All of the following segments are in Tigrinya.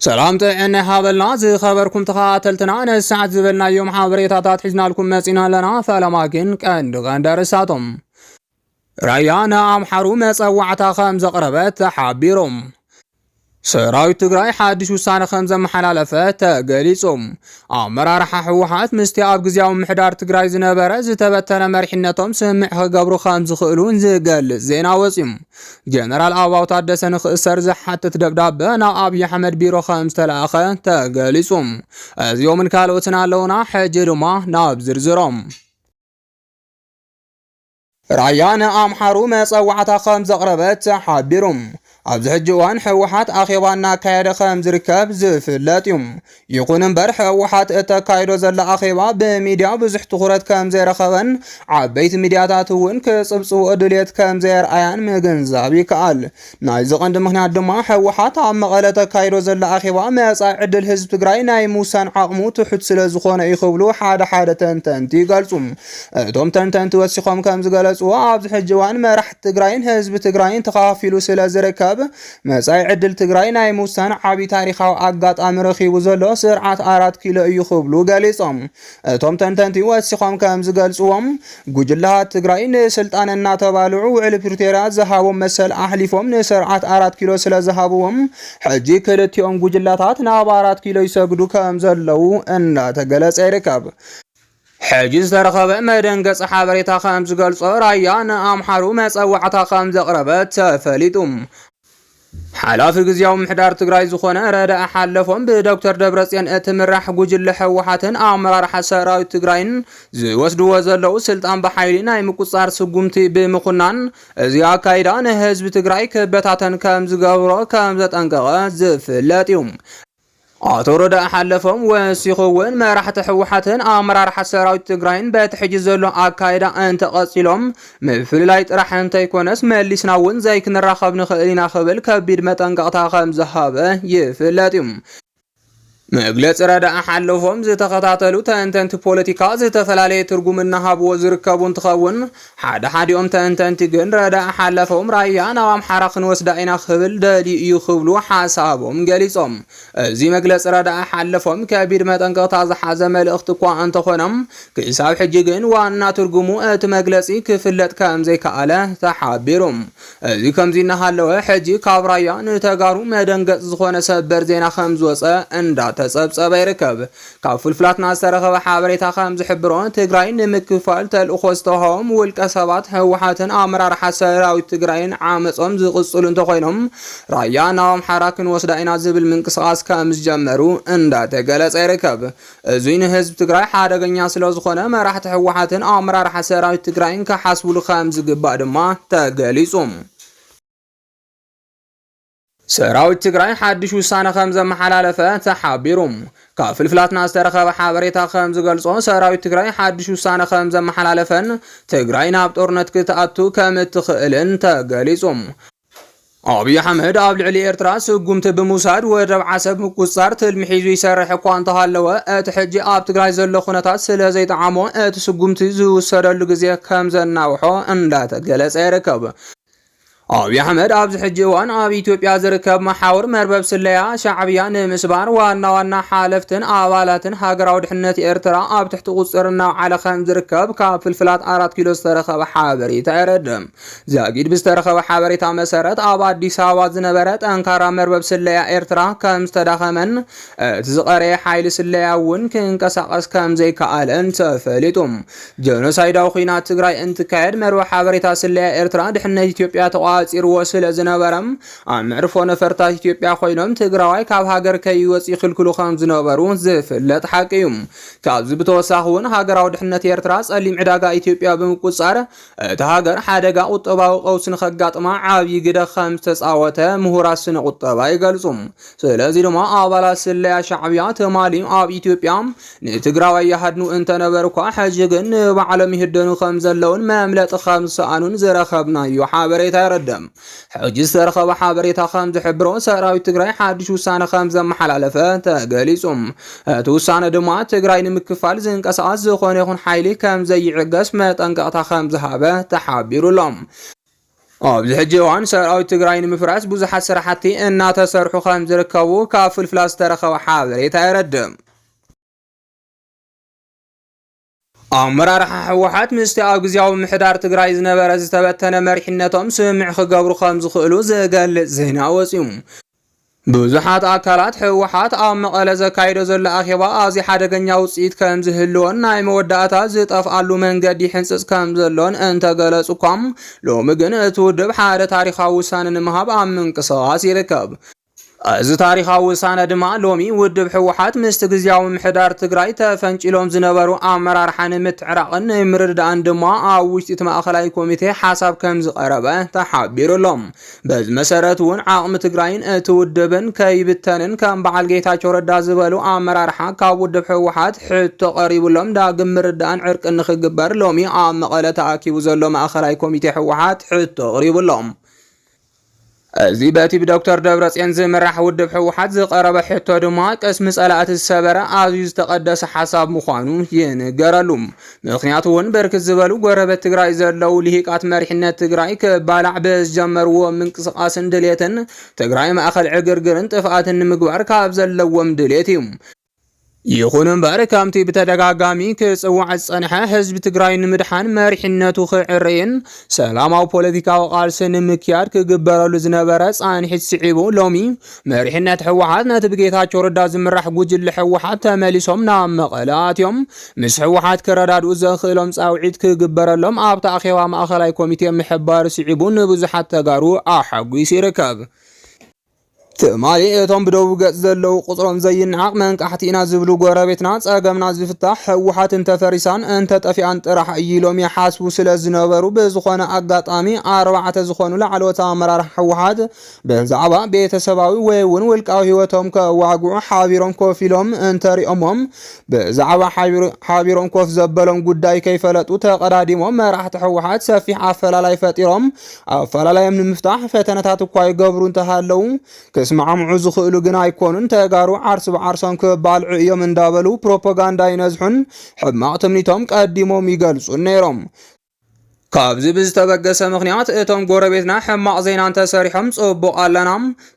ሰላም ጥዕና ሃበልና ዝኸበርኩም ተኸታተልትና፣ ነሰዓት ዝበልናዮም ሓበሬታታት ሒዝናልኩም መጺና ኣለና። ፈለማ ግን ቀንዲ ቀንዲ ኣርእስታቶም። ራያ ንኣምሓሩ መጸዋዕታ ከም ዘቕረበት ተሓቢሩ። ሰራዊት ትግራይ ሓድሽ ውሳነ ከም ዘመሓላለፈ ተገሊጹ። ኣመራርሓ ህወሓት ምስቲ ኣብ ግዝያዊ ምምሕዳር ትግራይ ዝነበረ ዝተበተነ መሪሕነቶም ስምዕ ክገብሩ ከም ዝኽእሉ ዝገልጽ ዜና ወጺኡ። ጀነራል ኣበባው ታደሰ ንክእሰር ዝሓትት ደብዳበ ናብ ኣብይ ኣሕመድ ቢሮ ከም ዝተላእኸ ተገሊጹ። እዚኦምን ካልኦትን ኣለውና። ሕጂ ድማ ናብ ዝርዝሮም። ራያ ንኣምሓሩ መጸዋዕታ ከም ዘቕረበት ተሓቢሩ። ኣብዚ ሕጂ እዋን ህወሓት ኣኼባ እናካየደ ከም ዝርከብ ዝፍለጥ እዩ። ይኹን እምበር ህወሓት እተካይዶ ዘላ ኣኼባ ብሚድያ ብዙሕ ትኹረት ከም ዘይረኸበን ዓበይቲ ሚድያታት እውን ክጽብጽብኦ ድልየት ከም ዘየርኣያን ምግንዛብ ይከኣል። ናይዚ ቀንዲ ምኽንያት ድማ ህወሓት ኣብ መቐለ ተካይዶ ዘላ ኣኼባ መጻኢ ዕድል ህዝቢ ትግራይ ናይ ምውሳን ዓቕሙ ትሑት ስለ ዝኾነ እዩ ክብሉ ሓደ ሓደ ተንተንቲ ይገልጹ። እቶም ተንተንቲ ወሲኾም ከም ዝገለጽዎ ኣብዚ ሕጂ እዋን መራሕቲ ትግራይን ህዝቢ ትግራይን ተኸፋፊሉ ስለ ዝርከብ መጻኢ ዕድል ትግራይ ናይ ምውሳን ዓቢ ታሪኻዊ ኣጋጣሚ ረኺቡ ዘሎ ስርዓት ኣራት ኪሎ እዩ ክብሉ ገሊጾም። እቶም ተንተንቲ ወሲኾም ከም ዝገልጽዎም ጉጅለታት ትግራይ ንስልጣን እናተባልዑ ውዕሊ ፕሪቶርያ ዝሃቦም መሰል ኣሕሊፎም ንስርዓት ኣራት ኪሎ ስለ ዝሃብዎም ሕጂ ክልቲኦም ጉጅለታት ናብ ኣራት ኪሎ ይሰግዱ ከም ዘለዉ እናተገለጸ ይርከብ። ሕጂ ዝተረኸበ መደንገፂ ሓበሬታ ከም ዝገልጾ ራያ ንኣምሓሩ መጸዋዕታ ከም ዘቕረበት ተፈሊጡ። ሓላፊ ግዝያዊ ምሕዳር ትግራይ ዝኾነ ረዳኢ ሓለፎም ብዶክተር ደብረጽዮን እትምራሕ ጉጅለ ህወሓትን ኣመራርሓ ሰራዊት ትግራይን ዝወስድዎ ዘለዉ ስልጣን ብሓይሊ ናይ ምቁጻር ስጉምቲ ብምኹናን እዚ ኣካይዳ ንህዝቢ ትግራይ ክበታተን ከም ዝገብሮ ከም ዘጠንቀቐ ዝፍለጥ እዩ። ኣቶ ረዳኢ ሓለፎም ወሲኹ እውን መራሕቲ ህወሓትን ኣመራርሓ ሰራዊት ትግራይን በቲ ሕጂ ዘሎ ኣካይዳ እንተቐጺሎም ምፍልላይ ጥራሕ እንተይኮነስ መሊስና እውን ዘይክንራኸብ ንኽእል ኢና ክብል ከቢድ መጠንቀቕታ ከም ዝሃበ ይፍለጥ እዩ። መግለፂ ረዳኢ ሓለፎም ዝተኸታተሉ ተንተንቲ ፖለቲካ ዝተፈላለየ ትርጉም እናሃብዎ ዝርከቡ እንትኸውን ሓደ ሓዲኦም ተንተንቲ ግን ረዳኢ ሓለፎም ራያ ናብ ኣምሓራ ክንወስዳ ኢና ክብል ደልዩ እዩ ክብሉ ሓሳቦም ገሊጾም። እዚ መግለፂ ረዳኢ ሓለፎም ከቢድ መጠንቀቕታ ዝሓዘ መልእኽቲ እኳ እንተኾነ ክሳብ ሕጂ ግን ዋና ትርጉሙ እቲ መግለፂ ክፍለጥ ከም ዘይከኣለ ተሓቢሩ። እዚ ከምዚ እናሃለወ ሕጂ ካብ ራያ ንተጋሩ መደንገፂ ዝኾነ ሰበር ዜና ከም ዝወፀ እንዳተፀብፀበ ይርከብ። ካብ ፍልፍላትና ዝተረኸበ ሓበሬታ ከም ዝሕብሮ ትግራይ ንምክፋል ተልእኾ ዝተዋሃቦም ውልቀ ሰባት ህወሓትን ኣመራርሓ ሰራዊት ትግራይን ዓመፆም ዝቕፅሉ እንተኾይኖም ራያ ናብ ኣምሓራ ክንወስዳ ኢና ዝብል ምንቅስቃስ ከም ዝጀመሩ እንዳተገለፀ ይርከብ። እዚ ንህዝቢ ትግራይ ሓደገኛ ስለ ዝኾነ መራሕቲ ህወሓትን ኣመራርሓ ሰራዊት ትግራይን ክሓስብሉ ከም ዝግባእ ድማ ተገሊፁ። ሰራዊት ትግራይ ሓድሽ ውሳነ ከም ዘመሓላለፈ ተሓቢሩ። ካብ ፍልፍላትና ዝተረኸበ ሓበሬታ ከም ዝገልጾ ሰራዊት ትግራይ ሓድሽ ውሳነ ከም ዘመሓላለፈን ትግራይ ናብ ጦርነት ክትኣቱ ከም እትኽእልን ተገሊጹ። ኣብይ ኣሕመድ ኣብ ልዕሊ ኤርትራ ስጉምቲ ብምውሳድ ወደብ ዓሰብ ምቁጽጻር ትልሚ ሒዙ ይሰርሕ እኳ እንተሃለወ እቲ ሕጂ ኣብ ትግራይ ዘሎ ኩነታት ስለ ዘይጠዓሞ እቲ ስጉምቲ ዝውሰደሉ ግዜ ከም ዘናውሖ እንዳተገለጸ ይርከብ። ኣብይ ኣሕመድ ኣብዚ ሕጂ እዋን ኣብ ኢትዮጵያ ዝርከብ መሓውር መርበብ ስለያ ሻዕብያ ንምስባር ዋና ዋና ሓለፍትን ኣባላትን ሃገራዊ ድሕነት ኤርትራ ኣብ ትሕቲ ቁጽጥር እናውዓለ ከም ዝርከብ ካብ ፍልፍላት ኣራት ኪሎ ዝተረኸበ ሓበሬታ የረድእ። ዛጊድ ብዝተረኸበ ሓበሬታ መሰረት ኣብ ኣዲስ ኣበባ ዝነበረ ጠንካራ መርበብ ስለያ ኤርትራ ከም ዝተዳኸመን እቲ ዝቐረየ ሓይሊ ስለያ እውን ክንቀሳቐስ ከም ዘይከኣለን ተፈሊጡ። ጀኖሳይዳዊ ኲናት ትግራይ እንትካየድ መርበብ ሓበሬታ ስለያ ኤርትራ ድሕነት ኢትዮጵያ ተቋጺርዎ ስለ ዝነበረ ኣብ መዕርፎ ነፈርታት ኢትዮጵያ ኮይኖም ትግራዋይ ካብ ሃገር ከይወጽእ ይኽልክሉ ከም ዝነበሩ ዝፍለጥ ሓቂ እዩ። ካብዚ ብተወሳኺ እውን ሃገራዊ ድሕነት ኤርትራ ጸሊም ዕዳጋ ኢትዮጵያ ብምቁጻር እታ ሃገር ሓደጋ ቁጠባዊ ቀውሲ ንኸጋጥማ ዓብዪ ግደ ከም ዝተጻወተ ምሁራት ስነ ቁጠባ ይገልጹ። ስለዚ ድማ ኣባላት ስለያ ሻዕብያ ትማሊ ኣብ ኢትዮጵያ ንትግራዋይ ይሃድኑ እንተነበሩ እኳ ሕጂ ግን ንባዕሎም ይህደኑ ከም ዘለውን መምለጢ ከም ዝሰኣኑን ዝረኸብናዮ ሓበሬታ የረድእ። ሕጂ ዝተረኸበ ሓበሬታ ከም ዝሕብሮ ሰራዊት ትግራይ ሓድሽ ውሳነ ከም ዘመሓላለፈ ተገሊጹ። እቲ ውሳነ ድማ ትግራይ ንምክፋል ዝንቀሳቐስ ዝኾነ ይኹን ሓይሊ ከም ዘይዕገስ መጠንቀቕታ ከም ዝሃበ ተሓቢሩ ኣሎ። ኣብዚ ሕጂ እዋን ሰራዊት ትግራይ ንምፍራስ ብዙሓት ስራሕቲ እናተሰርሑ ከም ዝርከቡ ካብ ፍልፍላት ዝተረኸበ ሓበሬታ የረድእ። ኣመራርሓ ህወሓት ምስቲ ኣብ ግዜያዊ ምሕዳር ትግራይ ዝነበረ ዝተበተነ መሪሕነቶም ስምምዕ ክገብሩ ከም ዝኽእሉ ዝገልጽ ዜና ወጺኡ። ብዙሓት ኣካላት ህወሓት ኣብ መቐለ ዘካይዶ ዘሎ ኣኼባ ኣዝዩ ሓደገኛ ውጽኢት ከም ዝህልዎን ናይ መወዳእታ ዝጠፍኣሉ መንገዲ ይሕንጽጽ ከም ዘሎን እንተገለጹ እኳ፣ ሎሚ ግን እቲ ውድብ ሓደ ታሪኻዊ ውሳነ ንምሃብ ኣብ ምንቅስቓስ ይርከብ። እዚ ታሪኻዊ ውሳነ ድማ ሎሚ ውድብ ህወሓት ምስቲ ግዜያዊ ምሕዳር ትግራይ ተፈንጭሎም ዝነበሩ ኣመራርሓ ንምትዕራቕን ንምርድዳእን ድማ ኣብ ውሽጢ እቲ ማእኸላይ ኮሚቴ ሓሳብ ከም ዝቐረበ ተሓቢሩ ኣሎ። በዚ መሰረት እውን ዓቕሚ ትግራይን እቲ ውድብን ከይብተንን ከም በዓል ጌታቸው ረዳ ዝበሉ ኣመራርሓ ካብ ውድብ ህወሓት ሕቶ ቀሪቡሎም ዳግም ምርዳእን ዕርቅን ንክግበር ሎሚ ኣብ መቐለ ተኣኪቡ ዘሎ ማእኸላይ ኮሚቴ ህወሓት ሕቶ ኣቕሪቡሎም። እዚ በቲ ብዶክተር ደብረጽዮን ዝምራሕ ውድብ ህወሓት ዝቐረበ ሕቶ ድማ ቅስሚ ጸላእቲ ዝሰበረ ኣዝዩ ዝተቐደሰ ሓሳብ ምዃኑ ይንገረሉ። ምኽንያቱ እውን ብርክት ዝበሉ ጎረቤት ትግራይ ዘለዉ ልሂቃት መሪሕነት ትግራይ ክባላዕ ብዝጀመርዎ ምንቅስቓስን ድሌትን ትግራይ ማእኸል ዕግርግርን ጥፍኣትን ንምግባር ካብ ዘለዎም ድሌት እዩ። ይኹን እምበር ከምቲ ብተደጋጋሚ ክጽዋዕ ዝጸንሐ ህዝቢ ትግራይ ንምድሓን መሪሕነቱ ክዕረይን ሰላማዊ ፖለቲካዊ ቃልሲ ንምክያድ ክግበረሉ ዝነበረ ጻንሒት ስዒቡ ሎሚ መሪሕነት ህወሓት ነቲ ብጌታቸው ረዳ ዝምራሕ ጉጅለ ህወሓት ተመሊሶም ናብ መቐለ ኣትዮም ምስ ህወሓት ክረዳድኡ ዘኽእሎም ጻውዒት ክግበረሎም ኣብቲ ኣኼባ ማእኸላይ ኮሚቴ ምሕባር ስዒቡ ንብዙሓት ተጋሩ ኣሓጒሱ ይርከብ። ትማሊ እቶም ብደቡብ ገጽ ዘለዉ ቁጽሮም ዘይነዓቕ መንቃሕቲ ኢና ዝብሉ ጎረቤትና ጸገምና ዝፍታሕ ህወሓት እንተፈሪሳን እንተጠፊኣን ጥራሕ እዩ ኢሎም ይሓስቡ ስለ ዝነበሩ ብዝኾነ ኣጋጣሚ ኣርባዕተ ዝኾኑ ላዕለዎት ኣመራርሓ ህወሓት ብዛዕባ ቤተሰባዊ ወይ እውን ውልቃዊ ህይወቶም ከዋግዑ ሓቢሮም ኮፍ ኢሎም እንተሪኦሞም ብዛዕባ ሓቢሮም ኮፍ ዘበሎም ጉዳይ ከይፈለጡ ተቐዳዲሞም መራሕቲ ህወሓት ሰፊሕ ኣፈላላይ ፈጢሮም ኣፈላላዮም ንምፍታሕ ፈተነታት እኳ ይገብሩ እንተሃለዉ ክስማዕምዑ ዝኽእሉ ግን ኣይኮኑን። ተጋሩ ዓርሲ ብዓርሶም ክባልዑ እዮም እንዳበሉ ፕሮፓጋንዳ ይነዝሑን ሕማቕ ትምኒቶም ቀዲሞም ይገልጹን ነይሮም። ካብዚ ብዝተበገሰ ምኽንያት እቶም ጎረቤትና ሕማቕ ዜና እንተሰሪሖም ጽቡቕ ኣለና፣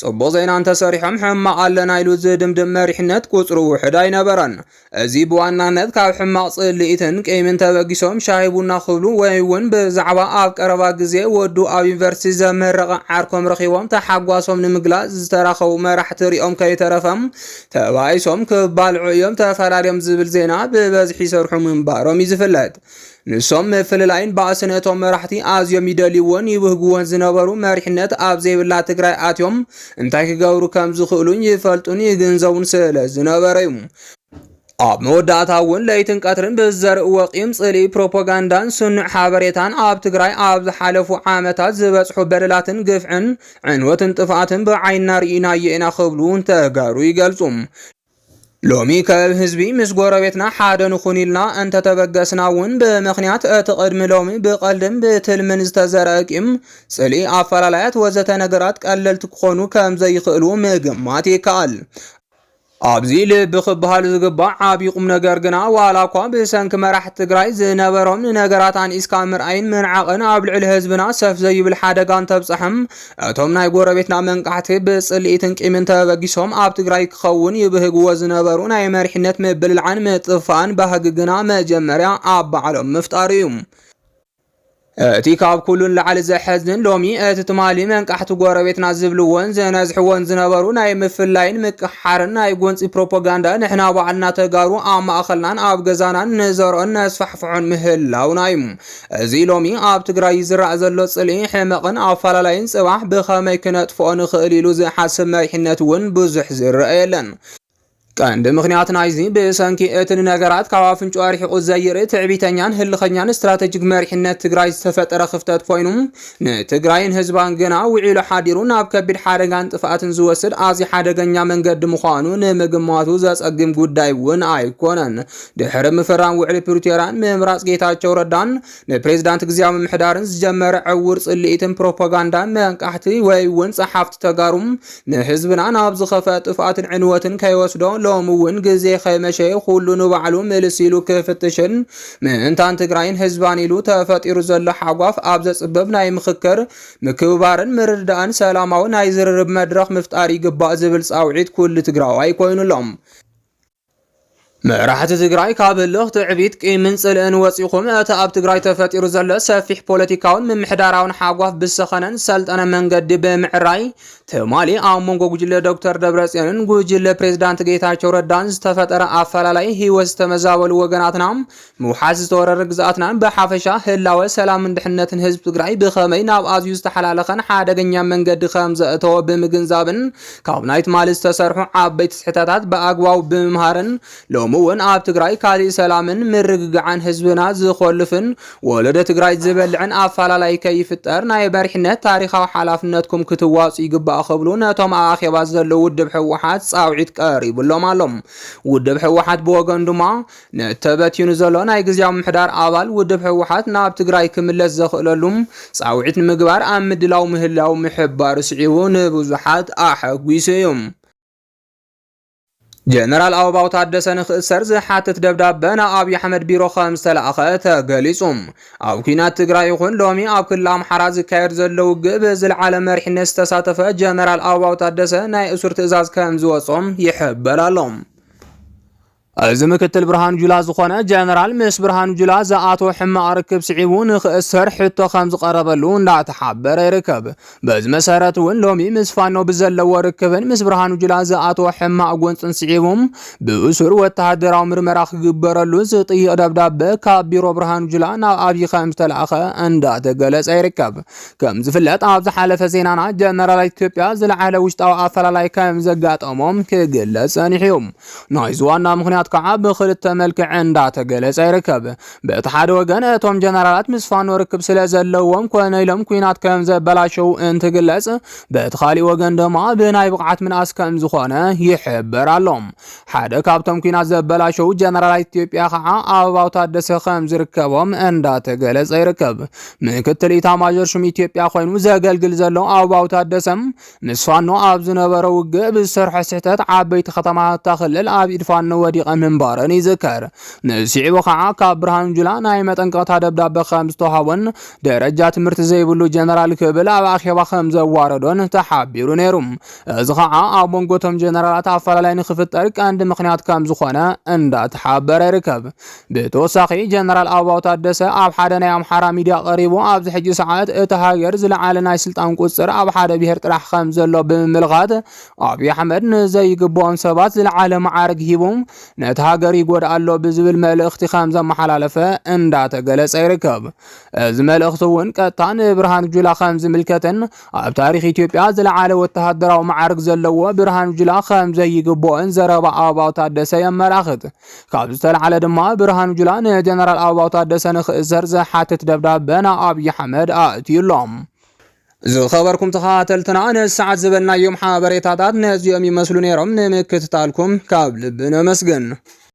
ጽቡቕ ዜና እንተሰሪሖም ሕማቕ ኣለና ኢሉ ዝድምድም መሪሕነት ቁጽሩ ውሑድ ኣይነበረን። እዚ ብዋናነት ካብ ሕማቕ ጽልኢትን ቂምን ተበጊሶም ሻሂ ቡና ክብሉ ወይ እውን ብዛዕባ ኣብ ቀረባ ግዜ ወዱ ኣብ ዩኒቨርሲቲ ዘመረቐ ዓርኮም ረኺቦም ተሓጓሶም ንምግላጽ ዝተራኸቡ መራሕቲ ሪኦም ከይተረፈም ተባኢሶም ክባልዑ እዮም ተፈላልዮም ዝብል ዜና ብበዝሒ ይሰርሑ ምንባሮም እዩ ዝፍለጥ። ንሶም ምፍልላይን ባእስን እቶም መራሕቲ ኣዝዮም ይደልይዎን ይብህግዎን ዝነበሩ መሪሕነት ኣብ ዘይብላ ትግራይ ኣትዮም እንታይ ክገብሩ ከም ዝኽእሉን ይፈልጡን ይግንዘቡን ስለ ዝነበረ እዩ። ኣብ መወዳእታ እውን ለይትን ቀትርን ብዝዘርእዎ ቂም፣ ጽልኢ፣ ፕሮፓጋንዳን ስኑዕ ሓበሬታን ኣብ ትግራይ ኣብ ዝሓለፉ ዓመታት ዝበጽሑ በደላትን ግፍዕን፣ ዕንወትን ጥፍኣትን ብዓይንና ርኢናዮ ኢና ክብሉ ተጋሩ ይገልጹ። ሎሚ ከም ህዝቢ ምስ ጎረቤትና ሓደ ንኹን ኢልና እንተተበገስና እውን ብምኽንያት እቲ ቅድሚ ሎሚ ብቐልድን ብትልምን ዝተዘርአ ቂም፣ ጽልኢ፣ ኣፈላላያት ወዘተ ነገራት ቀለልቲ ክኾኑ ከም ዘይኽእሉ ምግማት ይከኣል። ኣብዚ ልቢ ክበሃል ዝግባእ ዓብዪ ቁም ነገር ግና ዋላ እኳ ብሰንኪ መራሕቲ ትግራይ ዝነበሮም ንነገራት ኣንኢስካ ምርኣይን ምንዓቕን ኣብ ልዕሊ ህዝብና ሰፍ ዘይብል ሓደጋ እንተብፀሐም እቶም ናይ ጎረቤትና መንቃሕቲ ብጽልኢትን ቂምን ተበጊሶም ኣብ ትግራይ ክኸውን ይብህግዎ ዝነበሩ ናይ መሪሕነት ምብልልዓን ምጥፋእን ባህጊ ግና መጀመርያ ኣብ ባዕሎም ምፍጣሩ እዩ። እቲ ካብ ኩሉን ላዕሊ ዘሐዝን ሎሚ እቲ ትማሊ መንቃሕቲ ጎረቤትና ዝብልዎን ዝነዝሕዎን ዝነበሩ ናይ ምፍላይን ምቅሓርን ናይ ጎንፂ ፕሮፓጋንዳ ንሕና ባዕልና ተጋሩ ኣብ ማእኸልናን ኣብ ገዛናን ንዘርኦን ነስፋሕፍሖን ምህላውና እዩ። እዚ ሎሚ ኣብ ትግራይ ዝረኣ ዘሎ ፅልኢ ሕመቕን ኣፈላላይን ፅባሕ ብኸመይ ክነጥፍኦ ንኽእል ኢሉ ዝሓስብ መሪሕነት እውን ብዙሕ ዝረአ የለን። ቀንዲ ምኽንያት ናይዚ ብሰንኪ እቲ ንነገራት ካብ ኣፍንጭኡ ኣርሒቑ ዘይርኢ ትዕቢተኛን ህልኸኛን ስትራተጂክ መሪሕነት ትግራይ ዝተፈጠረ ክፍተት ኮይኑ ንትግራይን ህዝባን ግና ውዒሉ ሓዲሩ ናብ ከቢድ ሓደጋን ጥፍኣትን ዝወስድ ኣዝዩ ሓደገኛ መንገዲ ምዃኑ ንምግማቱ ዘጸግም ጉዳይ እውን ኣይኮነን። ድሕሪ ምፍራም ውዕሊ ፕሪቶርያን ምምራጽ ጌታቸው ረዳን ንፕሬዝዳንት ግዜያዊ ምምሕዳርን ዝጀመረ ዕውር ጽልኢትን ፕሮፓጋንዳን መንቃሕቲ ወይ እውን ጸሓፍቲ ተጋሩም ንህዝብና ናብ ዝኸፍአ ጥፍኣትን ዕንወትን ከይወስዶ ሎሚ እውን ግዜ ከይመሸየ ኩሉ ንባዕሉ ምልስ ኢሉ ክፍትሽን ምእንታን ትግራይን ህዝባን ኢሉ ተፈጢሩ ዘሎ ሓጓፍ ኣብ ዘፅብብ ናይ ምኽክር፣ ምክብባርን ምርድዳእን ሰላማዊ ናይ ዝርርብ መድረኽ ምፍጣር ይግባእ ዝብል ፃውዒት ኩሉ ትግራዋይ ኮይኑ ኣሎ። መራሕቲ ትግራይ ካብ ህልኽ፣ ትዕቢት፣ ቂምን ፅልእን ወፂኹም እቲ ኣብ ትግራይ ተፈጢሩ ዘሎ ሰፊሕ ፖለቲካውን ምምሕዳራውን ሓጓፍ ብዝሰኸነን ሰልጠነ መንገዲ ብምዕራይ ትማሊ ኣብ መንጎ ጉጅለ ዶክተር ደብረፅዮንን ጉጅለ ፕሬዝዳንት ጌታቸው ረዳን ዝተፈጠረ ኣፈላላይ ህይወት ዝተመዛበሉ ወገናትና ምውሓስ ዝተወረረ ግዝኣትናን ብሓፈሻ ህላወ ሰላምን ድሕነትን ህዝቢ ትግራይ ብኸመይ ናብ ኣዝዩ ዝተሓላለኸን ሓደገኛ መንገዲ ከም ዘእተወ ብምግንዛብን ካብ ናይ ትማሊ ዝተሰርሑ ዓበይቲ ስሕተታት ብኣግባቡ ብምምሃርን ሎሚ እውን ኣብ ትግራይ ካሊእ ሰላምን ምርግጋዕን ህዝብና ዝኾልፍን ወለዶ ትግራይ ዝበልዕን ኣፈላላይ ከይፍጠር ናይ መሪሕነት ታሪኻዊ ሓላፍነትኩም ክትዋፁ ይግባእ ክብሉ ነቶም ኣብ ኣኼባ ዘለዉ ውድብ ህወሓት ፃውዒት ቀሪቡሎም ኣሎ። ውድብ ህወሓት ብወገኑ ድማ ነቲ ተበቲኑ ዘሎ ናይ ግዝያዊ ምምሕዳር ኣባል ውድብ ህወሓት ናብ ትግራይ ክምለስ ዘኽእለሉ ፃውዒት ንምግባር ኣብ ምድላው ምህላው ምሕባሩ ስዒቡ ንብዙሓት ኣሐጒሱ እዩ። ጀነራል ኣበባው ታደሰ ንክእሰር ዝሓትት ደብዳበ ናብ ኣብዪ ኣሕመድ ቢሮ ከም ዝተላእኸ ተገሊጹ። ኣብ ኲናት ትግራይ ይኹን ሎሚ ኣብ ክልል ኣምሓራ ዝካየድ ዘሎ ውግእ ብዝለዓለ መሪሕነት ዝተሳተፈ ጀነራል ኣበባው ታደሰ ናይ እሱር ትእዛዝ ከም ዝወጾም ይሕበር ኣሎ። እዚ ምክትል ብርሃኑ ጁላ ዝኾነ ጀነራል ምስ ብርሃኑ ጁላ ዝኣተወ ሕማቕ ርክብ ስዒቡ ንክእሰር ሕቶ ከም ዝቐረበሉ እንዳተሓበረ ይርከብ። በዚ መሰረት እውን ሎሚ ምስ ፋኖ ብዘለዎ ርክብን ምስ ብርሃኑ ጁላ ዝኣተወ ሕማቕ ጎንፅን ስዒቡ ብእሱር ወተሃደራዊ ምርመራ ክግበረሉ ዝጥይቕ ደብዳበ ካብ ቢሮ ብርሃኑ ጁላ ናብ ኣብዪ ከም ዝተላእኸ እንዳተገለጸ ይርከብ። ከም ዝፍለጥ ኣብ ዝሓለፈ ዜናና ጀነራላት ኢትዮጵያ ዝለዓለ ውሽጣዊ ኣፈላላይ ከም ዘጋጠሞም ክግለጽ ጸኒሑ እዩ። ናይዚ ዋና ምኽንያት ከዓ ብኽልተ መልክዕ እንዳተገለጸ ይርከብ። በቲ ሓደ ወገን እቶም ጀነራላት ምስ ፋኖ ርክብ ስለ ዘለዎም ኮነ ኢሎም ኲናት ከም ዘበላሸው እንትግለጽ፣ በቲ ካሊእ ወገን ድማ ብናይ ብቕዓት ምንኣስ ከም ዝኾነ ይሕበር ኣሎ። ሓደ ካብቶም ኲናት ዘበላሸው ጀነራላት ኢትዮጵያ ከዓ ኣበባው ታደሰ ከም ዝርከቦም እንዳተገለጸ ይርከብ። ምክትል ኢታማዦር ሹም ኢትዮጵያ ኮይኑ ዘገልግል ዘሎ ኣበባው ታደሰ ምስ ፋኖ ኣብ ዝነበረ ውግእ ብዝሰርሖ ስሕተት ዓበይቲ ከተማታት እታ ክልል ኣብ ኢድ ፋኖ ወዲቐን ምንባረን ይዝከር። ንስዒቡ ከዓ ካብ ብርሃኑ ጁላ ናይ መጠንቀቕታ ደብዳበ ከም ዝተዋሃቦን ደረጃ ትምህርቲ ዘይብሉ ጀነራል ክብል ኣብ ኣኼባ ከም ዘዋረዶን ተሓቢሩ ነይሩ። እዚ ከዓ ኣብ መንጎ እቶም ጀነራላት ኣፈላላይ ንክፍጠር ቀንዲ ምኽንያት ከም ዝኾነ እንዳተሓበረ ይርከብ። ብተወሳኺ ጀነራል ኣበባው ታደሰ ኣብ ሓደ ናይ ኣምሓራ ሚድያ ቀሪቡ ኣብዚ ሕጂ ሰዓት እታ ሃገር ዝለዓለ ናይ ስልጣን ቁፅር ኣብ ሓደ ብሄር ጥራሕ ከም ዘሎ ብምምልኻት ኣብዪ ኣሕመድ ንዘይግብኦም ሰባት ዝለዓለ መዓርግ ሂቡ ነቲ ሃገር ይጎድእ ኣሎ ብዝብል መልእኽቲ ከም ዘመሓላለፈ እንዳተገለጸ ይርከብ። እዚ መልእኽቲ እውን ቀጥታ ንብርሃኑ ጁላ ከም ዝምልከትን ኣብ ታሪኽ ኢትዮጵያ ዝለዓለ ወተሃደራዊ መዓርግ ዘለዎ ብርሃኑ ጁላ ከም ዘይግብኦን ዘረባ ኣበባው ታደሰ የመላኽት። ካብ ዝተላዓለ ድማ ብርሃኑ ጁላ ንጀነራል ኣበባው ታደሰ ንክእሰር ዝሓትት ደብዳበ ናብ ኣብዪ ኣሕመድ ኣእትዩ ኣሎ። ዝኸበርኩም ተኸታተልትና ንሰዓት ዝበልናዮም ሓበሬታታት ነዚኦም ይመስሉ ነይሮም። ንምክትታልኩም ካብ ልቢ ነመስግን።